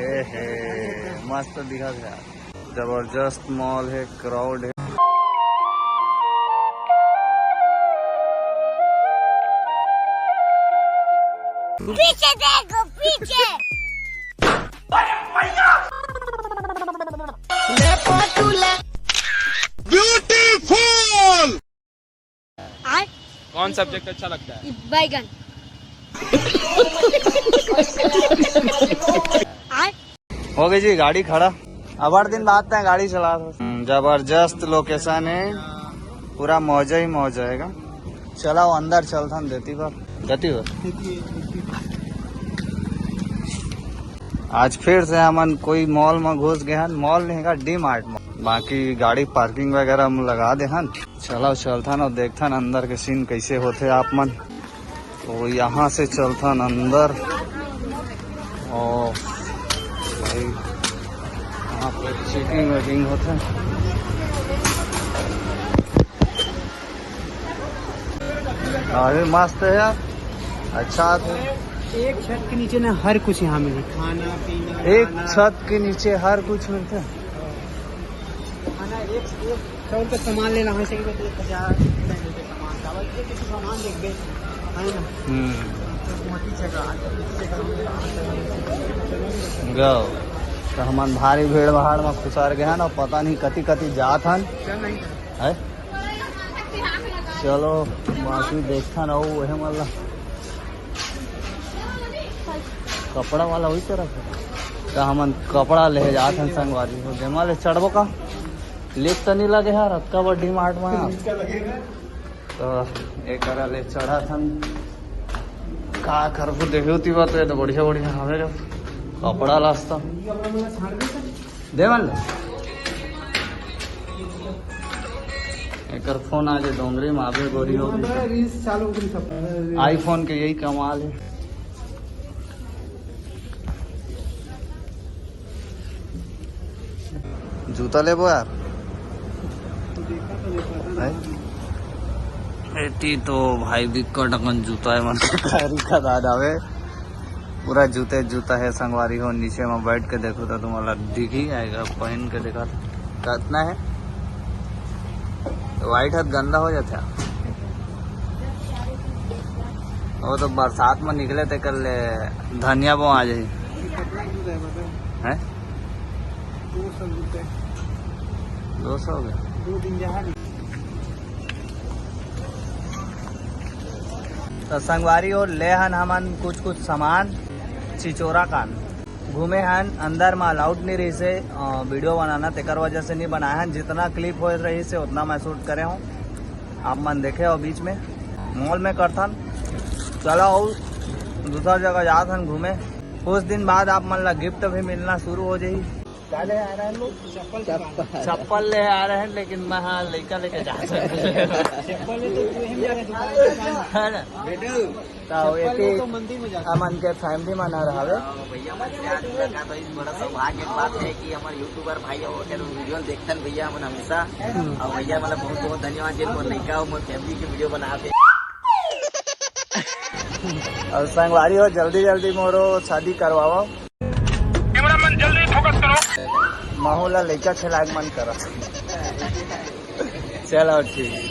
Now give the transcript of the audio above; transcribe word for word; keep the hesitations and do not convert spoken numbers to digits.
ए हे, मस्त दिखत हे यार, जबरदस्त मॉल हे, क्राउड हे। पीछे देखो, पीछे। ब्यूटीफुल। आय। कौन सब्जेक्ट अच्छा लगता है? बैगन। आय। हो गई जी गाड़ी खड़ा। अबर दिन बाद तैं गाड़ी चला। हम्म, जबरदस्त लोकेशन है, पूरा मौजा ही मौजा है। चला, वो अंदर चलथन देती बार। गति हो। आज फिर से हमन कोई मॉल में घुस गए हैं। मॉल नहीं का, डी मार्ट में। बाकी गाड़ी पार्किंग वगैरह में लगा दे हन। चलो चलथन और देखथन अंदर के सीन कैसे होथे आप मन। तो यहाँ से चलथन अंदर। और भाई, यहाँ पे चेकिंग वेकिंग होथे। अरे मस्त है यार, अच्छा है। एक छत के नीचे ना हर कुछ यहाँ मिले, खाना पीना, एक छत के नीचे हर कुछ मिलता है। खाना एक, एक चाउर का सामान लेना हो सके तो एक हजार सामान, चावल, एक एक सामान देख दे, है ना? हम्म। गौ। तो हमन भारी भीड़ भाड़ में खुसर गए हन, पता नहीं कति कति जात हन। है। चलो, बाकी देखथन अउ उहे मन ला कपड़ा वाला वही तरफ है। तो हमन कपड़ा ले जात हन संगवारी हो, जेमा ले चढ़बो का? लिफ्ट तो नहीं लगे यार, अतका बड़ डी मार्ट में यार। तो एकरा ले चढ़त हन। का करबो, देखो ती बात है तो बढ़िया बढ़िया हवे रे कपड़ा लास्ता। दे मन ले। एकर फोन आज डोंगरी में आवे गोरी हो। रील्स चालू हो गई सब। आईफोन के यही कमाल है। जूता लेबो यार। हैं? एती तो भाई बिक्कट अकन जूता है, मन के कारी का दादा वे। पूरा जूते जूता है संगवारी हो, नीचे में बैठ के देखो तो तुम्हारा दिखी आएगा, पहन के देखा तो कितना है। व्हाइट हाथ गंदा हो जाता है। वो तो बरसात में निकले ते कर ले धनिया बो आ जाए। हैं? दो सौ रुपये। दो सौ हो गया। दो दिन जहाँ नहीं। तो संगवारी हो ले हन हमन कुछ कुछ सामान चिचोरा कान। घूमे हन, अंदर में अलाउड नहीं रही से, अ, वीडियो बनाना, तेकर वजह से नहीं बनाए हन। जितना क्लिप हो रही से उतना मैं शूट करे हूँ, आप मन देखे हो बीच में। मॉल में करथन, चला हो दूसरा जगह जात हन घूमे। कुछ दिन बाद आप मन ला गिफ्ट भी मिलना शुरू हो जाही। क्या ले आ रहे हैं लोग? चप्पल। चप्पल ले आ रहे हैं, लेकिन मैं हाँ लड़का लेके जा सकते हैं। चप्पल ले तो तू ही जा रहे दुकान पे। है ना? बेटू, तो चप्पल एती ले तो मंदिर में जा। हमन के फैमिली मन आ रहा है। भैया मन से आज मुलाकात होइस, बड़ा सौभाग्य के बात है कि हमर यूट्यूबर भाई हो, तेरे वीडियो देखतन भैया हमन हमेशा। और भैया मतलब बहुत बहुत धन्यवाद जे मोर लड़का हो, मोर फैमिली के वीडियो बनावे। और संगवारी हो, जल्दी जल्दी मोरो शादी करवाओ। कैमरामैन जल्दी फोकस करो। माहौल ला लइका खेलाए के मन करा। चलो ठीक।